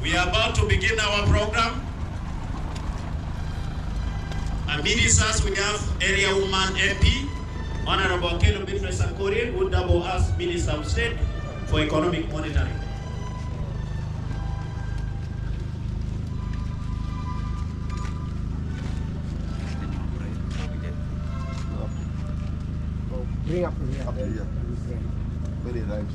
We are about to begin our program. Amidst us we have Area Woman MP, Honorable Akello Beatrice Akorir, who double as Minister of State for Economic Monitoring. Bring up the rear. Very right.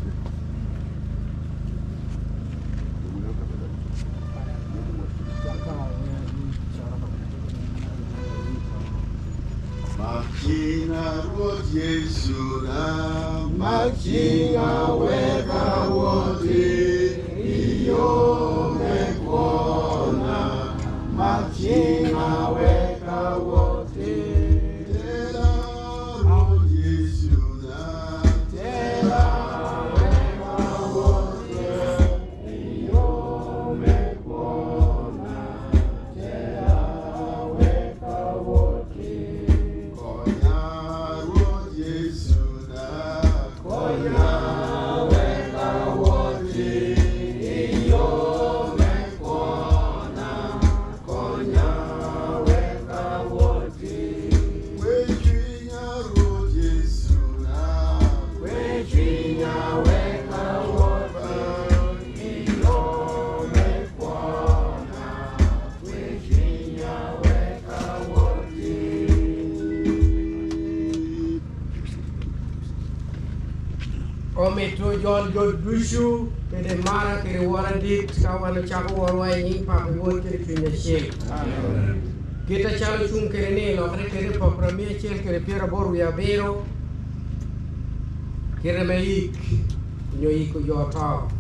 Makina Rwot Yecu na, Makina wek awoti i yo me kwona, Makina wek awoti. Tela Rwot Yecu na, tela wek awoti i yo me kwona, tela wek awoti. Konya Rwot Yecu na, konya wek awoti i yo me kwona, konya wek awoti. Kwe cwinya Rwot Yecu na, kwe cwinya wek awoti i yo me kwona, kwe cwinya wek awoti. Omito jol jo ducu kede mara kede wora dit ka wan ocako worwa i nying Papa Wod kede Cwiny Acel. Kit acalo cung kede ni lokre kede popra miya acel kede pyeraboro wiye abiro kite me yik nyo yiko jo oto.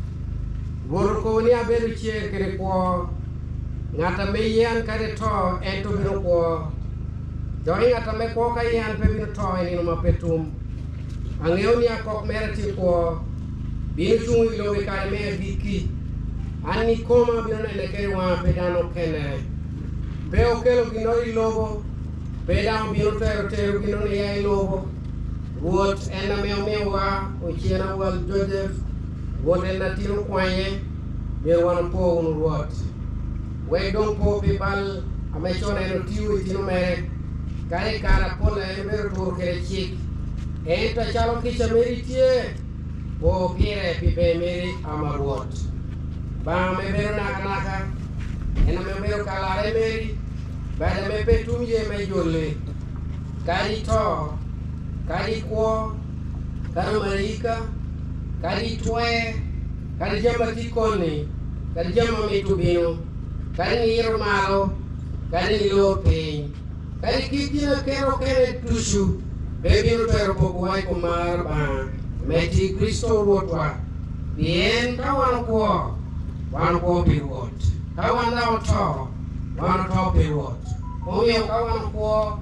Rwot okobo ni abedo cer kede kwo, ngat ame ye an kadi to ento bino kwo, doki ngat ame kwo ka ye an pe bino to i nino ma pe tum. Angeyo ni akok mera tye kwo, bino cung i lobo i kare me agikki. An kikoma abino nene kede wanga pe dano okene. Pe okelo ginoro i lobo, pe dano obino twero tero ginoro niya i lobo. Rwot en ame omiyowa ocen awal Joseph, Rwot en atin okwanye, myero wan opo wunu Rwot. Wek dong po pi bal ame con en otiyo i tino mere, kadi i kare apol a en obedo turo kede cik. Ento acalo kica meri tye, po pire pi ber meri, ama Rwot. Banga me bedo nakanaka, en ame obedo ka larre meri, bade ame pe tum ye me joli. Kadi to, kadi kwo, kadi omalaika, kadi twer, kadi jami ma tye koni, kadi jami ma mito bino, kadi niyito malo, kadi nilor piny, kadi kit gin aketa okene ducu, pe bino twero pokowa i kom mar Lubanga me tye i Kricito Rwotwa. Pien ka wan okwo, wan okwo pi Rwot, ka wan dok oto, wan oto pi Rwot. Omiyo ka wan okwo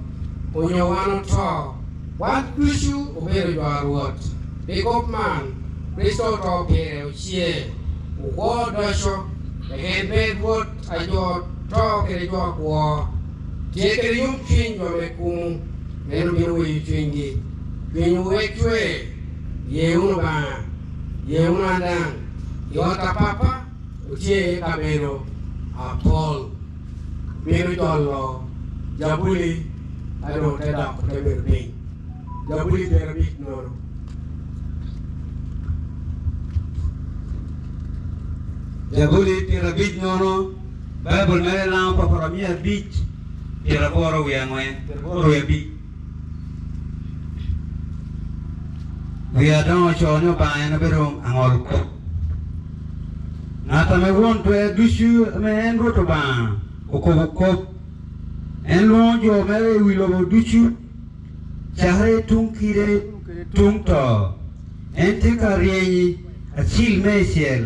onyo wan oto, wan ducu obedo jo a Rwot. Pi kop man, Kricito oto pire ocer, okwo odoco, wek en bed Rwot a jo oto kede jo akwo. Tye kede yomcwiny jo me kumu, en obino weyo cwinygi. Cwinywu wek cwer, ye wunu Lubanga, ye wunu an dang. I ot pa Papa otye iye kabedo apol. Bino jolo Jabuli ka dong te dok te bedo piny. Jabuli 50 nono. Jabuli 50 nono, Baibul mere lango pa poro miya abic pyeraboro wiye angwen, pyeraboro wiye abic. Wiya dong oco ni Obanga en obedo angol kop. Ngat ame won twer ducu ame en Rwot Obanga okobo kop. En lwongo jo mere i wi lobo ducu, cakre tung kide tung to. En tye ka ryeny acil me icel,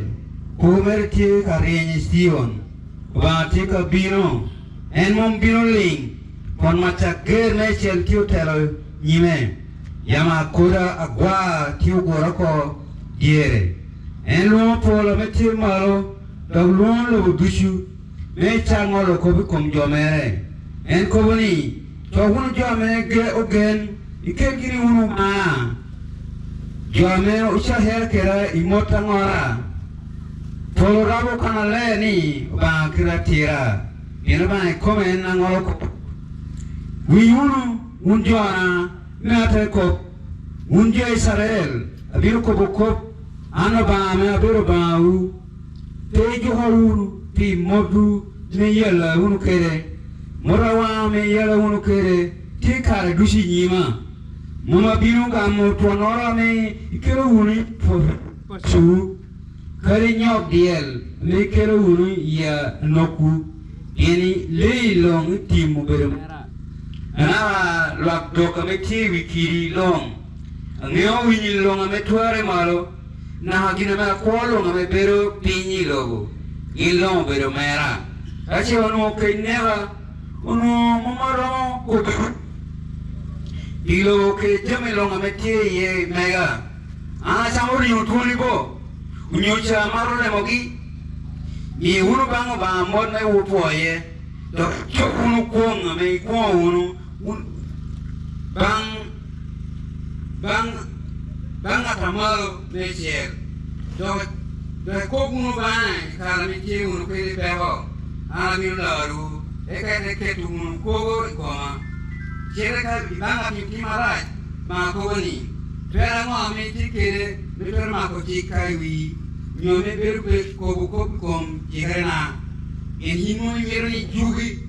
kwo mere tye ka ryeny i Cion. Obanga tye ka bino, en mom bino ling, kun mac ger me icel tye otelo nyime. Yamo akoda agwar tye ogure oko dyere. En lwongo polo me tye malo, dok lwongo lobo ducu me ecak ngolo kop i kom jo mere. En kobo ni, Cok wunu jo ame ogen, ikel gini wunu omar, jo ame wucahera keda i mot angora. Polo rabo ka maler ni Obanga kite atira, pien Obanga ikome en angolo kop. Winy wunu, wun jona, me ate kop, wun jo Icrael, abino kobo kop, an Lubanga me abedo Obangawu. Pe ijuka wunu pi motwu me yela wunu kwede, mot awanga me iyela wunu kwede tye kare ducu i nyima. Mom abino gamo twonora me ikelo wunu i pacowu, kadi nyok dyel me ikelo wunu i anokwu, pien leyi long i tim obedo mera. Anaka lwak dok ame tye i wi kidi long, angeyo winyi long ame twere malo, naka gin ame akwo long ame bedo piny i lobo, gin long obedo mera. Ka ce onongo kec neka, onongo mom aromo kobo pi lobo kede jami long ame tye iye mega. An acamo ringo twoni bo, onyo ca amato remogi? Mi wunu bang Obanga mot me wupwoye, dok icob wunu kwong ame ikwongo wunu bang bang bang atamalo me cel, dok dok ikob wunu bange i kare ame itye wunu kwede i peko, an abino larowu, eka ite keto wunu kwogo i koma. Cite ka ibanga tim tim marac ma akobo ni, Twer ango ame itye kwede me twero mako cik-ka i wii, nyo me bedo kobo kop i kom cikerena? Pien in mono imito ni ijuki,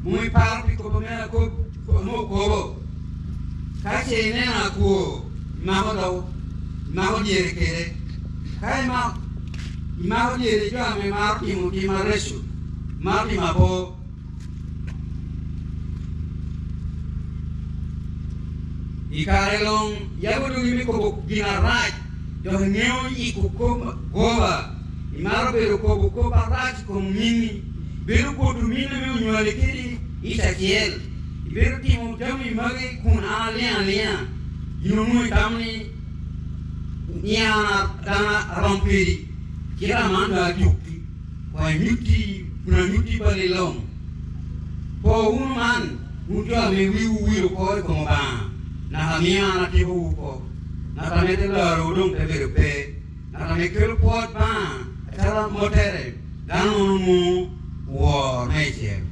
mono iparo pi kobo me akop me okobo? Ka ce ineno akwo, imako dog, imako dyere kwede. Ka imako dyere jo ame maro timo tim mareco, maro timo abor. I kare long, yabo dogi me kobo gin arac, dok ingeyo yiko kop goba. Imaro bedo kobo kop arac i kom ominni. Ibedo kwoto ominni me onywali kedi ic acel. Ibedo timo jami magi kun an aling alinga. In onongo itamo ni niang dano arom kedi, cit aman dong ajuki. Kong inyutti kun anyutti pa lilong. Po wunu man, wun jo ame wiwu wil oko i kom Obanga, naka miyo an atyekowu oko. Ngat ame te larowu dong te bedo pe, ngat ame kelo pwoc banga acalo motere, dano mono nongo wor me icel.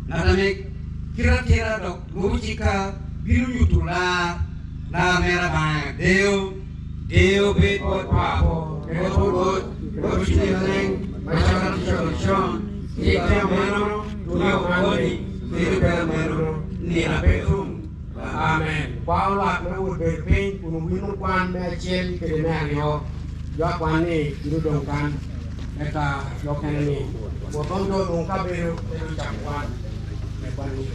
Ngat ame kite atira dok lubo cikka bino nyuto lar, lar mera bange deyo. Deyo bed bot Papo, bot Wod, bot Cwiny Maleng, macalo tye con con, ki i temo meno, nyo koni, bedo bene meno, nino pe tum. Amen. Kwao lwak me wot bedo piny kun wuwinyo kwan me acel kede me aryo. Jo akwan ni gin odong kan, eka jo okene ni wot dong jo odong kabedo pe gucako kwan me kwan ni.